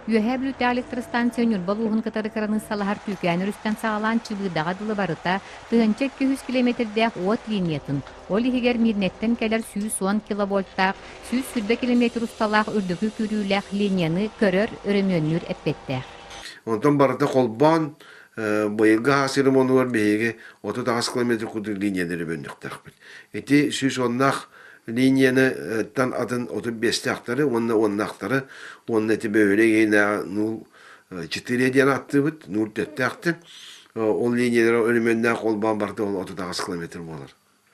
Үөһээ Бүлүүтээҕи электростанция Ньурба улууһун кытары кыраныыссалаһар Түүкээн өрүстэн саҕалаан Чыбыыдаҕа дылы барыта 1200 километрдээх уот линиятын, ол иһигэр Миирнэттэн кэлэр 110 киловольттаах, 120 километр усталаах үрдүкү күүрүүлээх линияны көрөр, өрөмүөннүүр эппиэттээх. Онтон барыта холбоон быйылгы саас ремонугар биһиги 38 километр курдук линияны өрөмүөннүөхтээхпит. Ити 110-наах линияны атын 35-тээхтэри уонна уоннаахтары уонна ити бөһүөлэк иһинээҕи нуул четыре диэн ааттыыбыт, нуул төрттээхтэр. Ол линиялара өрөмүөннээх холбоон барыта ол 38 километр буолар.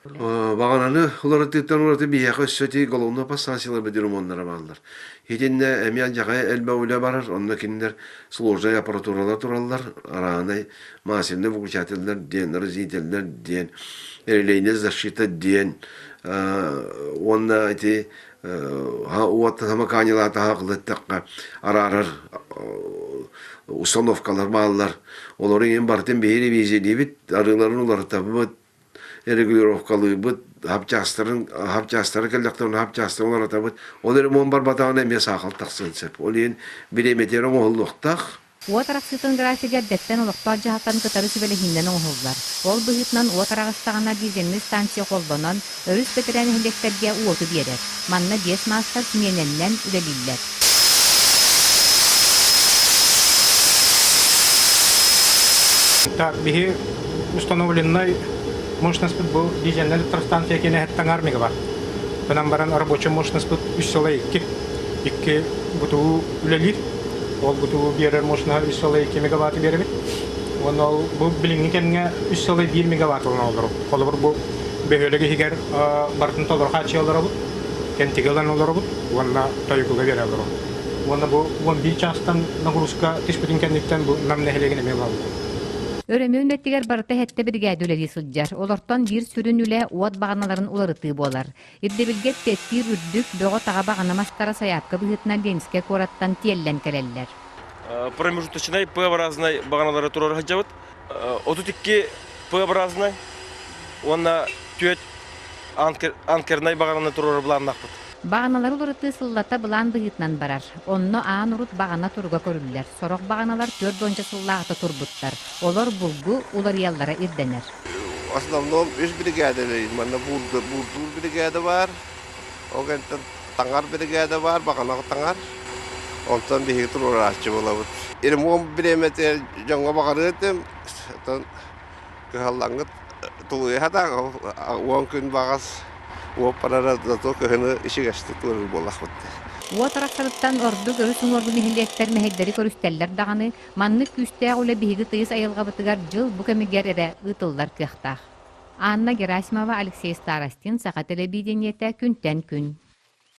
Баҕананы уларытыыттан ураты биһиэхэ өссө ити головной подстанциялар ремоннара бааллар. Итиннэ эмиэ алдьархай элбэх үлэ барар, онно кинилэр сложнай аппаратуралар тураллар, араанай масляный выключателлэр диэн, разделителлэр диэн, релейная защита диэн уонна ити уоттан самоканилаатаха кылыттахха араарар установкалар бааллар. Олору иһин барытын биһи ревизиялиибит, арыыларын уларытабыт, регулировкалыыбыт, хапчаастарын хапчаастары кэллэхтэринэ хапчаастарын уларытабыт. Ол ремонт барбатаҕына эмиэ саахал тахсыан сөп. Ол иһин бириэмэтигэр оҥоһуллуохтаах. Уот арахсыытын графига эрдэттэн олохтоох дьаһалтаны кытары сүбэлэһиинэн оҥоһуллар. Ол быһыытынан уот араҕыстаҕына дизельнэй станция холбонон, өрүс бэтэрээ нэһилиэктэргэ уоту биэрэр. Манна биэс маастар симиэнэннэн үлэлииллэр. Так, биһи установленнай мощностьпыт бу дизельнай электростанция киэнэһиттэн армига бар. Гынан баран рабочай мощностьпыт үс сыла икки. Икки бутуу үлэлиир. Ол бутуу биэрэр мощноһа үс сыла икки мегаватты биэрэбит. Уонна ол бу билиҥҥи кэмҥэ үс сыла биир мегаватт ылан олору. Холобур бу бөһүөлэк иһигэр барытын толору хааччыйа олоробут. Кэнтиги ылан олоробут уонна тойукуга биэрэ олоробут. Уонна бу 11 чаастан нагрузка түспүтүн кэнниттэн бу Нам нэһилиэгин эмиэ ылаллар. Өрөмүөн үлэтигэр барыта сэттэ биригээдэ үлэлии сылдьар. Олортон биир сүрүн үлэ уот баҕаналарын уларытыы буолар. Ирдэбилгэ эппиэттиир үрдүк, бөҕө-таҕа баҕана мастара сайаапка быһыытынан Ленскэй куораттан тиэллэн кэлэллэр. Промежуточнай П-образнай баҕаналары туруора сылдьабыт. 32 П-образнай уонна түөрт анкернай баҕананы туруорар былааннаахпыт. Баҕаналары уларытыы сыллата былаан быһыытынан барар. Онно аан урут баҕана туруга көрүллэр. Сорох баҕаналар түөрт уонча сыллааҕыта турбуттар. Олор булгу уларыйаллара ирдэнэр. В основном үс биригээдэлиир. Манна буурдуур биригээдэ баар. Ол кэнниттэн таҥар биригээдэ баар, баҕана таҥар. Онтон биһиги туруорааччы буолабыт. Ремонт бириэмэтигэр дьоҥҥо баҕарыа этим. Оттон кыһаллаҥҥыт тулуйа да уон күн баҕас уоп барара зато кыһыны ичигэстик туоруур буоллахпыт. Уот арахсарыттан ордук өрүс уҥуоргу нэһилиэктэр мэһэйдэри көрүстэллэр даҕаны, маннык күүстээх үлэ биһиги тыйыс айылҕабытыгар дьыл бу кэмигэр эрэ ыытыллар кыахтаах. Анна Герасимова, Алексей Старостин, Саха телевидениетэ күнтэн күн.